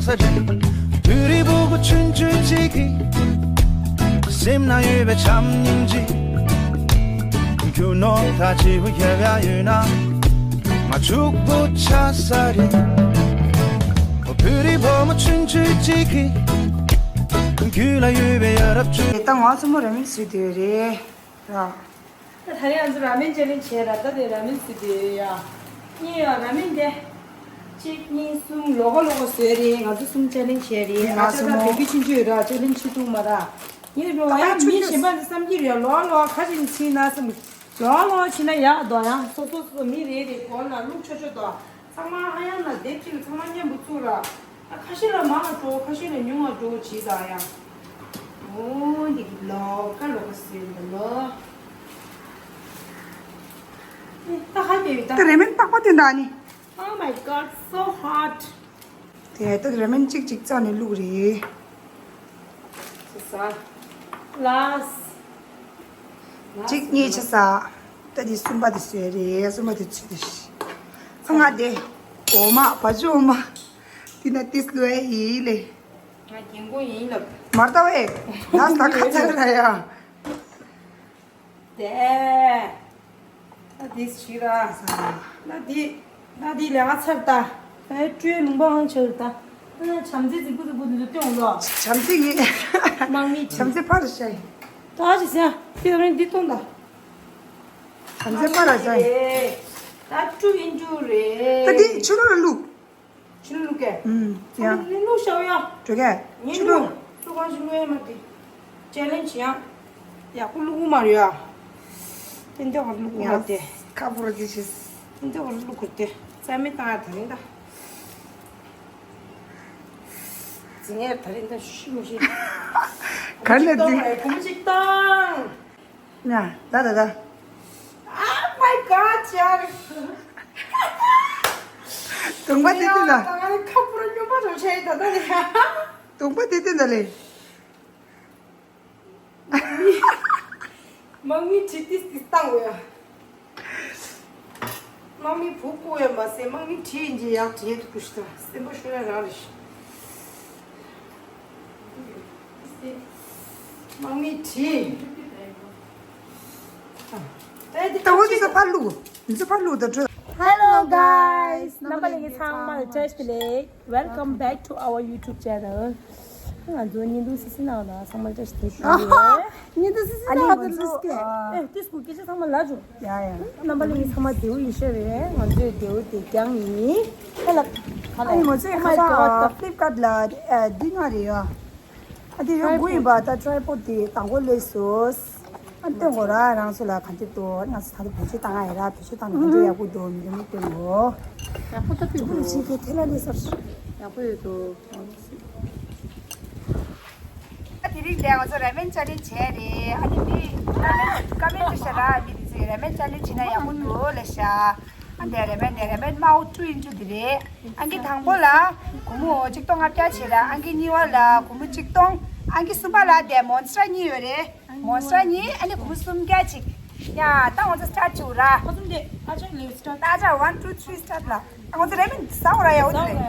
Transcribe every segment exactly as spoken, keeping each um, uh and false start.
བོད་རིགས་བུ་མོ་ཆུང་ཆུང་གཅིག་གི་སེམས་ན་ཡོད་པའི་བྱམས་སྙིང་རྗེ། རྒྱུ་ནོར་ད་ཆེ་བོ་ཡབ་ཡ་ཡོད་ན་ང་ཕྱུག་པོ་ཆགས་ས་རེད། བོད་རིགས་བུ་མོ་ཆུང་ཆུང་གཅིག་གི་རྒྱུད་ལ་ཡོད་པའི་ཡ་རབས་ཆོས། ད་ང་ཚོ་མོ་ར་མེན་བཟོས་བསྡད་ཡོད་རེད་ར། ད་ད་རེས་ང་ཚོ་ར་མེན་ཅེ་ལེན་བྱས་ར། ད་དེ་ར་མེན་བཟོས་བསྡད་ཡོད་ཡ། གཉིས་ཡ་ར་མེན་དེ། གཅིག་གཉིས་གསུམ་ལོ་ག་ལོ་ག་བཟོས་རེད། ང་ཚོ་གསུམ་ཅེ་ལེན་བྱས་རེད། ང་ཚོ་ད་བེ་བི་ཆུང་ཆུང་ཡོད་ར། ཅེ་ལེན་བྱེད་ཐུབ་མ་ར། ངས་འགྲོ་བ་ཡང་མི་གཞན་པ་འདི་བསམ་གྱི་རེད། ལོ་ལོ་ཁ་ཅིག་ཕྱིན་ན་བསམ་གྱི། ལོ་ལོ་ཕྱིན་ན་ཡག་འདུག་ཡང་སོ་སོ་སོ་མི་རེ་རེ་སྒོ་ལ་བླུག་ཆོག་ཆོག་འདུག་ཚང་མ་ཨ་ཡང་ན་དེབ་ཅིག་ལ་ཚང་མ་མཉམ་པོ་བཙུགས་ར། ཨ་ཁ་ཤས་ལ་མང་ང་འགྲོ། ཁ་ཤས་ལ་ཉུང་ང་འགྲོ་བྱེད་དང་ཡང་། འོ་འདི་གི་ལོ་ཀ་ལོ་ཀ་ཟེར་འདི་ལོ། ཨེ་ད་ཧ་གེ་ད། ད་རེ་མེན་པགས་པ་དེ་འདྲ་ནི། Oh my God, so hot. དེ་ད་རེ་མེན་གཅིག་གཅིག་རྩ་ནས་བླུགས་རེད། ལ་གཅིག་གཉིས་ཆ་ས། ད་དེ་གསུམ་པ་དེ་བཟོས་རེད། གསུམ་པ་དེ་ཚུད་དེ། ཨ་ང་དེ་འོ་མ་བ་ཇུ་འོ་མ། དེ་ན་ཏིས་ལོས་ཡིན་ལེ། ང་རྒན་གོག་ཡིན་ལབ། མར་ལྟ་བས། ལ་ས་ཁ་ཚ་ར་ཡ། དེ། ད་དེ་ཞིག་ར། ད་དེ། ད་དེ་ལས་ང་ཚར་ད། ཨེ་སྤྲོའི་ལུང་པ་ཧང་ཆེ་རུ་ད། ཨེ་བྱམས་བརྩེ་རྫིག་པོ་རྫིག་པོ་འདི་ཚོ་སྟོན་འོང་ལོ། བྱམས་བརྩེ་ཡིན། དམག་མི་བྱམས་བརྩེ་ཕར་བཞག་ད་ཅི་ཟེར། དེ་རིང་འདི་སྟོན་ད། བྱམས་བརྩེ་ཕར་བཞག་ད་སྤྲོ་ཡིན་རྒྱུ་རེད། ད་དེ་ཕྱི་ལོགས་ལ་བླུགས། ཕྱི་ལོགས་ལུག་གས། ཨུམ། ཡ། ཚང་མ་ནི་ལུག་ཤའོ་ཡ། འགྲོ་གས། ངས་ཕྱི་ལོགས། ལུག་ལུག་གང་ཞིག་ལུག་ཡ་མ་དེ། ཅེ་ལེན་ཇི་ཡང་། ཡག་པོ་ལུག་གུ་མ་རེད་ཡ། ཏན་ཏན་བར་ལུག་གུ་མ་དེ། ཁ་པོ་ར་དེ་ཤེས། ཏན་ཏན་བར་ལུག་གུ་དེ། རྩ་མེད་བཏང་ཡ་ད་རིང་ད། འཛིང་ཡ་ད་རིང་ད་ཤི་མི་ཤི། ག་ལ་འཛིང་། གོམ་གཅིག་བཏང་། ན། ད་ད་ད། Oh my God, ཡར། གདོང་པ་དེ་དེ་ད། ད་ང་ཁ་པུར་སྨྱོན་པ་རུ་ཆེ་ད་ད་ལེ། གདོང་པ་དེ་དེ་ད་ལེ། དམག་མི་དྲི་ཏིས་ཏིས་བཏང་བས། དམག་མི་བུ་བསྐོ་ཡ་མ་ཟད་དམག་མི་དྲི་ཡིན་གྱི་ཡག་དྲི་ཡ་དུ་ཀུ་ཤི་ད་སེམས་པ་ཤོར་ཡ་རང་རེད་ཤི། དམག་མི་དྲི། ད་འོ་འདི་ཚོ་ཕར་བླུགས། འདི་ཚོ་ཕར་བླུགས་དང་འགྲོ། Hello guys, རྣམ་པ་ལྷན་རྒྱས་ཚང་མ་ལ་བཀྲ་ཤིས་བདེ་ལེགས། Welcome back to our YouTube channel. ང་ཚོ་བརྙན་ཐུང་སི་སི་ནང་ལ་ཚང་མ་བཀྲ་ཤིས་བདེ་ལེགས་ཞུ་གི་ཡོད། བརྙན་ཐུང་སི་སི་ནང་ལ་ལུས་ཀྱི། ཨེ་ཏིས་ཀུ་སྐད་ཆ་ཚང་མ་ལ་འཇུ། ཡ་ཡ། རྣམ་པ་ལྷན་རྒྱས་ཚང་མ་བདེ་པོ་ཡིན་ཤག་རེད། ང་ཚོའི་བདེ་པོ་བདེ་རྐྱང་ཡིན། ཧེ་ལ། ཨ་ནི་ང་ཚོའི་Oh my God, ཁ་སང་Flipkart་ལ་ཨ་འདི་ང་རེད་ཡ། ཨ་འདི་ཡོད་དགུ་ཡིན་པ་ད་tripod་དེ་དང་པོ་སླེབས་སོང་། ཨ་སྟོན་དགོས་ར་རང་ཚོ་ལ་ག་འདྲ་འདུག་ང་ཚོ་ད་ལྟ་བེད་སྤྱོད་བཏང་ཡ་ར་བེད་སྤྱོད་བཏང་ནས་ག་འདྲ་ཡག་པོ་འདུག་མི་མི་སྟོན་གོ་ཡག་པོ་ད་ཕུད་འདུག་ཅིག་གི་ཐེ་ལ་ལེ་སར་ཡག་པོ་ཡོད་འདུག་ཨ་དེ་རིང་ལས་ང་ཚོ་ར་མེན་ཅ་ལེན་བྱས་རེད། ཨ་ནི་མི་ཀ་མེན་ཀ་མེན་ཅི་ཤ་ར་མི་དེ་ཚོས་ར་མེན་ཅ་ལེན་བྱས་ན་ཡག་པོ་འདུག་ལ་ཤ། ཨ་འདི་ར་མེན་འདི་ར་མེན་མའོ་ཀྲུ་ཡིན་ཅུ་དེ་རེད། ཨ་གི་དང་པོ་ལ་སྒོར་མོ་གཅིག་སྟོང་ལྔ་བརྒྱ་བྱས་ར། ཨ་གི་གཉིས་པ་ལ་སྒོར་མོ་གཅིག་སྟོང་། ཨ་གི་གསུམ་པ་ལ་དེ་མོན་སི་ཊར་གཉིས་ཡོད་རེད། མོན་སི་ཊར་གཉིས། ཨ་ནི་སྒོར་མོ་སུམ་བརྒྱ་གཅིག་ཡ་ད་ང་ཚོ་སི་ཊར་བྱེད་ར། ཁ་སུམ་དེ་ཨ་ཅག་ལེའུ་སི་ཊར། ད་ཨ་ཅག་one two three start་ལ། ཨ་ང་ཚོ་ར་མེན་ཟ་འོ་ར་ཡ་འོ་དེ་རེད།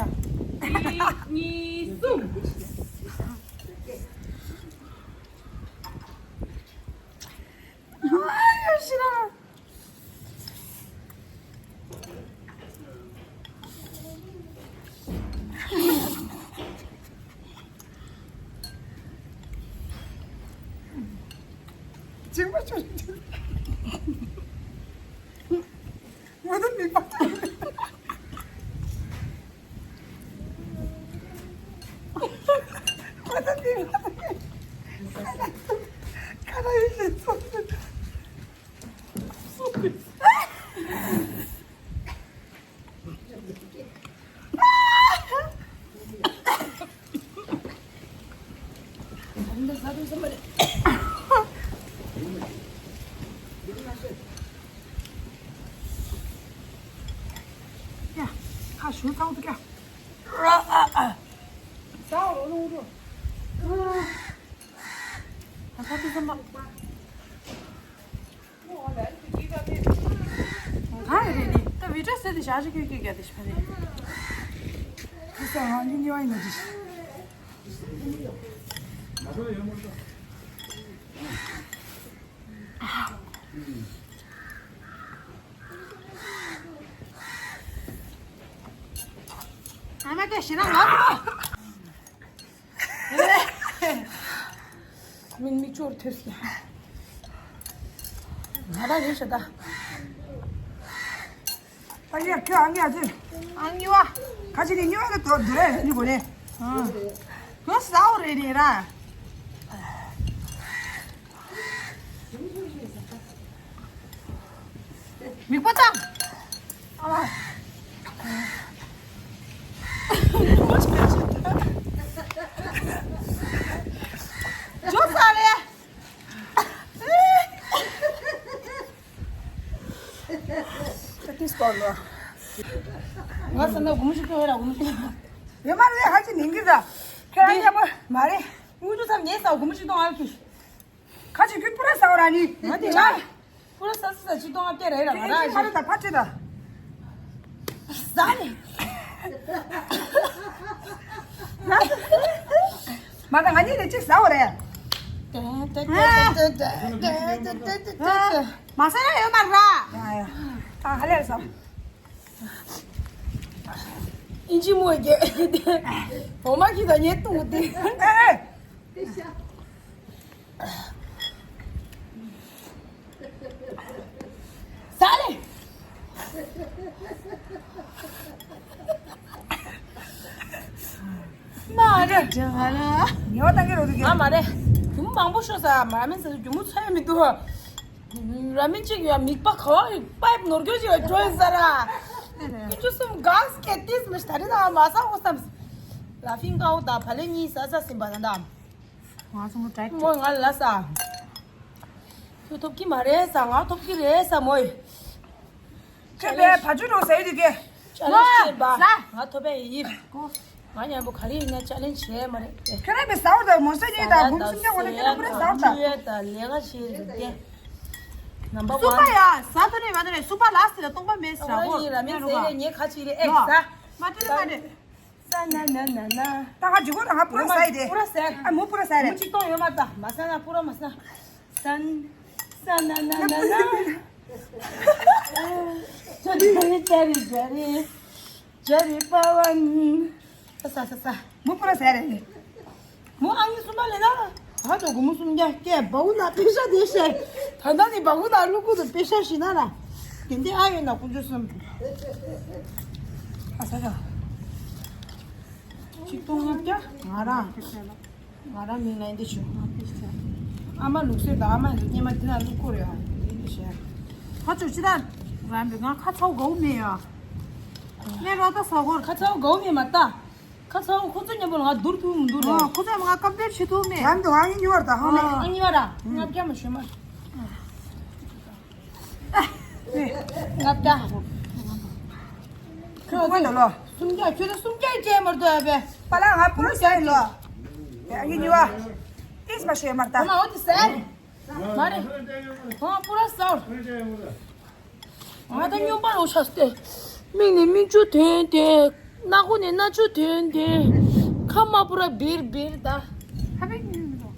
གཅིག་གཉིས་གསུམ། ཨ་ཡ་ཤི་ར། ཅིག་མ་ཆོད། ང་ཚོ་མི་པ། ང་ཚོ་མི་པ། ཁ་ར་ཡིན་ལེ་ཚོ། ཡ། ཁ་ཞུ་ཚང་དུ་ཀྱ། ཟ་འོ་ལོ་འོ་ལོ། ཨ། ད་ཁ་ཏི་ཙམ་པ། ག་རེ་རེད་ནི། ད་བི་ཏྲ་སེ་དེ་ཞག་ཅིག་ཀྱོད་ཀྱོད་རྒྱག་དེ་ཞིག་རེད། ས་ཧང་གི་ཉེ་བ་ཡིན་ན་ཅི། ཨ་མ་དེ་ཤི་ན་ང་མིག་མིག་ཆུར་ཐོས་སོང་། ང་རང་ཡིན་ཤ་ད། ད་ཡར་ཁྱོད་ཨང་ཡ་ཅི། ཨང་ཉི་བ། ཁ་ཅིག་ནི་ཉི་བ་ལ་དོ་དོ་རེ་ཉི་གོ་ནས། ང་ཟའོ་རེ་རེ་ར། མིག་པ་ཙམ། ཨ་མ། ཇོ་ས་རེད། ཏིས་པོ་ལོ། ང་ས་ན་གུམ་ཞིག་ཏོ་ར་གུམ་ཞིག་ཡོད་མ་རེད། ཧ་ཅི་ནིང་གི་ད། ཁྱོད་རང་ཡག་པོ་མ་རེད། དངུལ་ཆུ་ཚབ་ཉེས་ས་གུམ་ཞིག་ཏོ་ཨ་ཁི། ཁ་ཅིག་ཁྱོད་པུ་ར་ཟ་བ་ར་ནི། ང་དེ་ཡ། པུ་ར་ཟ་ཟ་ཟ་ཅི་ཏོ་ཨ་ཀྱ་རེད་ར་ང་ར་ཁྱོད་ཕ་ར་ད་ཕ་ཅི་ད། ཟ་ནི། མ་ད་ང་གཉིས་ནས་ཅིག་ཟ་བ་རེད། མ་ཟ་ན་ཡོད་མ་ར། ཡ་ཡ། ད་ཧ་ལས་ཟ། ཨིན་ཇི་མོ་རྒྱལ། འོ་མ་ཁྱི་དང་ཉེ་ཏུ་དེ། ཨེ་ཨེ། ཟ་ལེ། མ་རེད་ཇ་ལ། ཉོ་ད་གི་རོ་དུ་གི། ཨ་མ་རེད། རྒྱུ་མ་མང་པོ་ཤོར་ས་མ་མིན་ཟེར་རྒྱུ་མོ་ཚོད་མི་འདུག་ར་མིན་གཅིག་ཡོད་མིག་པ་ག་བ་པའིབ་ནོར་སྐྱོ་ཅིག་ལ་འགྲོ་ཡིན་ས་ར། ཀུན་ཆུ་གསུམ་ག་སྐད་ཏིས་མི་ཤ་ད་རི་ན་མ་ས་འོ་སམ། ལ་ཕིང་ཀའོ་དང་བ་ལེ་གཉིས་ཟ་ས་སིམ་པ་ད་འདམ། ང་ཚོ་མོ་ཏྲེག་མོ་ང་ལ་ས། ཁྱོད་ཐོབ་ཀྱི་མ་རེད་ས་ང་ཐོབ་ཀྱི་རེད་ས་མོ་ཡི། ཁྱོད་པའི་བ་ཆུ་འགྲོ་ཟེར་དུས་ཀྱི། ཅ་ལེན་ཇི་བྱེད་པ། ང་ཐོབ་པའི་ཡིབ། ང་མཉམ་པོ་ག་རེ་ཡིན་ན་ཅ་ལེན་ཇི་བྱེད་མ་རེད། ཁྱོད་རང་པའི་ཟ་བར་དང་མོ་ས་གཉིས་དང་བུམ་སུམ་ཀྱང་འོ་ན་ཁྱོད་རང་པུ་ར་ཟ་བར་དང་། ལས་ཀ་བྱེད་རིགས་ཏེ། ནམ་པ་སུ་པ་ཡ་ཟ་ཐུབ་ནི་མ་ཐུབ་ནི་སུ་པ་ལ་སི་ལ་སྟོང་པ་མེད་ཟ་གོ། ཡིན་ར་མིན་ཟེར་རེད་ངས་ཁ་ཅིག་རེད་ཨེ་ཟ། མ་ཐུབ་ནི་མ་རེད། ས་ན་ན་ན་ན། ད་ང་ཇི་གོ་ད་ང་པུ་ར་ཟ་ཡི་དེ། པུ་ར་ཟ། ཨ་མོ་པུ་ར་ཟ་རེད། མོ་ཅིག་གཏོང་ཡོད་མ་ད་མ་ཟ་ན་པུ་ར་མ་ཟ། ས་ན་ས་ན་ན་ན་ན། ཇ་རི་ཇ་རི་ཇ་རི་ཇ་རི་པ་ཝན། ས་ས་ས་ས། མོ་པུ་ར་ཟ་རེད། མོ་ཨང་ཀི་གསུམ་པ་ལས་ན། ཧ་ཅང་སྒོར་མོ་སུམ་བརྒྱ་སྐྱེས་སྦ་ཁུག་ན་པེ་ཤ་དེ་བཤད། ད་ལྟ་ནི་སྦ་ཁུག་ན་ཀླུ་ཁུག་ཏུ་པེ་ཤ་བཤད་ན་ལ། དེ་འདི་ཨ་ཡོད་ན་ཀུན་སྤྱོད་གསུམ། ཨ་ས་ས། ཆིག་སྟོང་ལྔ་བརྒྱ་ང་རང་། ང་རང་མིང་ལ་འདི་ཞུ། ཨ་མ་ལུག་སེར་དང་ཨ་མ་ལུག་སྙེ་མ་འདི་ན་ཀླུ་ཁུག་རེད་ཨ། འདི་འདི་བཤད། ཧ་ཅང་ཅི་ད། རང་བི་ང་ཁ་ཚ་བོ་དགའ་བོ་མེད་ཡ། ངས་རོ་ད་ས་གོར། ཁ་ཚ་བོ་དགའ་བོ་མེད་མ་ད། ཁ་ཚ་བོ་ཁོ་ཚོ་མཉམ་པོ་ལ་ང་བསྡུར་ཐུབ་མི་འདུག་ལ། ཨ། ཁོ་ཚོ་ང་ཀམ་པེར་བྱེད་ཐུབ་མེད། ལམ་དུ་ང་ཡིན་ཉོ་བར་ད་ཧང་མེད། ཨ་གཉིས་པ་ར། ལྔ་བརྒྱ་མ་ཞུ་མ། ལྔ་བརྒྱ། ཁྱོད་ཚོ་ལོ། སུམ་བརྒྱ་ཁྱོད་ཚོ་སུམ་བརྒྱ་སྤྲད་མར་འདུག་ཨ་བས། པ་ལ་ང་པུ་ར་ཟ་ཡིན་ལོ། ཨ་གཉིས་པ། ཏིས་མ་ཞུ་མར་ད། ང་འོ་དེ་ཟ། མ་རེད། ཁོང་པུ་ར་ཟ། ང་ད་སྨྱོན་པ་རོ་ཤ་སྟེ། མིག་ནས་མིག་ཆུ་ཐོན་ཏེ། སྣ་ཁུག་ནས་སྣ་ཆུ་ཐོན་ཏེ། ཁ་མ་པུ་ར་བིར་བིར་ད། ཧ་པེ་ཉིན་མི་འདུག་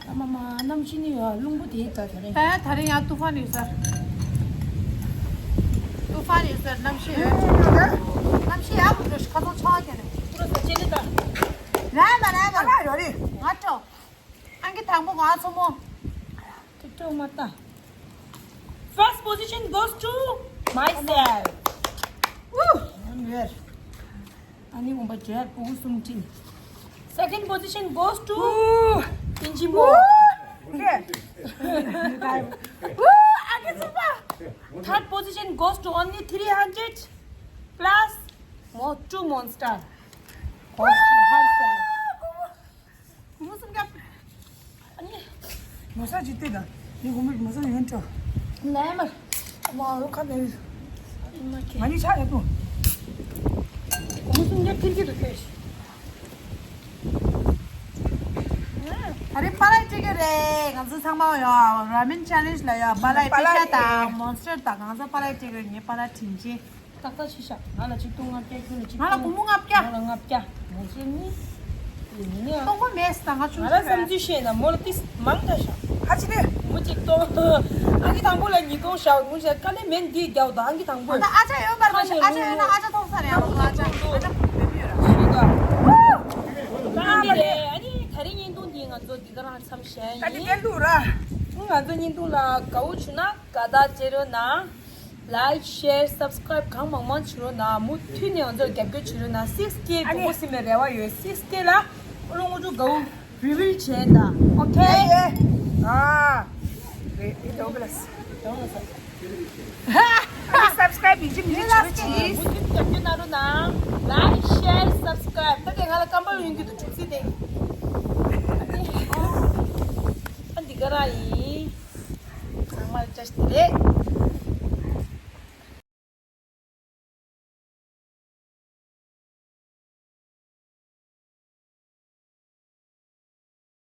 ཨ་མ་མ་གནམ་གཤིས་ནི་ཡ་རླུང་པོ་དེའི་ད་ད་རེད། ད་ད་རེད་ཡ་ཏུ་ཧྥན་ཡོད་ས། ཏུ་ཧྥན་ཡོད་ས་གནམ་གཤིས་ཡོད། གནམ་གཤིས་ཡག་པོ་འགྲོ་ཤི་ཁ་སང་ཆང་ཁྱེར་ནས། པུ་ར་ས་ཆེ་ནི་ད། ར་མ་ར་མ་ར་ཡོད་རེད། ང་སྤྲོ། ཨང་ཀི་དང་པོ་ང་ཚོ་མོ། ཏིག་ཏོག་མ་ལྟ། First position goes to myself. Woo! I'm here. ཨ་ནི་འོང་པ་རྒྱལ་ཕྲུ་གུ་གསུམ་ཁྲིད། Second position goes to ཨིན་ཇི་མོ། Woo! ཨ་ཀི་ཚུགས་པ། Third position goes to only three hundred plus mo- two monster. Goes to herself. གུ་མོ་སུམ་བརྒྱ། ཨ་ནི། མོ་ས་ཅི་སྟེ་ད། ནི་གུ་མོ་མོ་ས་ཡོན་ཅོ། ལས་མ། མ་རོ་ཁ་ནས། མ་ཁེ། ང་ནི་ཆ་ཡོད་དོ། གུ་མོ་སུམ་བརྒྱ་ཁིར་གི་དུ་ཁེ། ཨ་རེ་པ་ལའི་ཀྲིག་རེད། ང་ཚོ་ཚང་མ་ཡོད། ར་མིན་ཆེ་ལེན་ཇི་ལ་ཡོད། པ་ལའི་པེ་ཤ་དང་མོན་སི་ཊར་དང་ང་ཚོ་པ་ལའི་ཀྲིག་རེད། ངའི་པ་ལའི་དྲིན་ཆེན། ཏག་ཏག་ཤི་ཤག་ང་ལ་ཆིག་སྟོང་ལྔ་བརྒྱ། ཁྱོད་ལ་ཆིག་ང་ལ་སྟོང་། སྒོར་མོ་ལྔ་བརྒྱ། ང་ལ་ལྔ་བརྒྱ། ང་ཚོ་གཉིས། དེ་ཡིན་ནའང་། སྟོང་པ་མེད་ཟེར། ང་ཆུང་ང་ཆུང་རང་བསམ་རེད། ཚུལ་བཤད་ན་མོ་ལ་ཏིས་མང་དྲགས་ཤག་ཧ་ཅི་རེད། མོ་གཅིག་སྟོང་། ཨང་ཀི་དང་པོ་ལ་ཉིས་སྟོང་བཞག་མོ་བྱས་དཀའ་ལས་མེད་འདི་རྒྱག་དང་ཨང་ཀི་དང་པོ། ད་ཨ་ཅག་ཡོད་པར་མ་ཤེས། ཨ་ཅག་ཡོད་ན་ཨ་ཅག་ཐོག་ས་རེད། ཨ་ཅག་ཨ་ཅག་བེ་བི་ཡོད་ར། ཞུས་ད། ད་འདི་རེད། ཨ་ནི་ད་རིང་བརྙན་ཐུང་འདི་ང་ཚོ་འདི་ག་རང་མཚམས་བཞག་ད་འདི་ཡིན། བསྟན་འདུག་ར། ང་ཚོ་བརྙན་ཐུང་ལ་དགའ་བོ་བྱུང་ན་དགའ་རྟགས་བྱེད་རོགས་གནང་། Like, share, subscribe གང་མང་མང་བྱེད་རོགས་གནང་། མུ་མཐུད་ནས་ང་ཚོར་རྒྱབ་སྐྱོར་བྱེད་རོགས་གནང་། Six K ཨ་ནི་སྒྲོག་པོ་ཟིན་པའི་རེ་བ་ཡོད། Six K ལ་ཨོ་ལོ་ངོ་ཅུ་དགའ་བོ་རི་བིལ་བྱས་ད། ཨོ་ཁེ། ཨེ་ཨེ། ཨ། རེད་རེད། དོ་བི་ལ་སི། དོ་བི་ལ་སི། ཧ། ཨ་ནི་སབ་སི་ཀ་རེབ་ཡིན་གཅིག་མིན་གཅིག་བྱེད་རོགས་གྱིས། མུ་མཐུད་རྒྱབ་སྐྱོར་གནང་རོགས་གནང་། Like, share, subscribe ད་དེ་ང་ལ་སྐམ་པ་ཡོང་གི་འདུག་ཆུ་ཚོད་དེ། ཨ་འདི་ག་རང་ཡིན། ཚང་མ་ལ་བཀྲ་ཤིས་བདེ་ལེགས།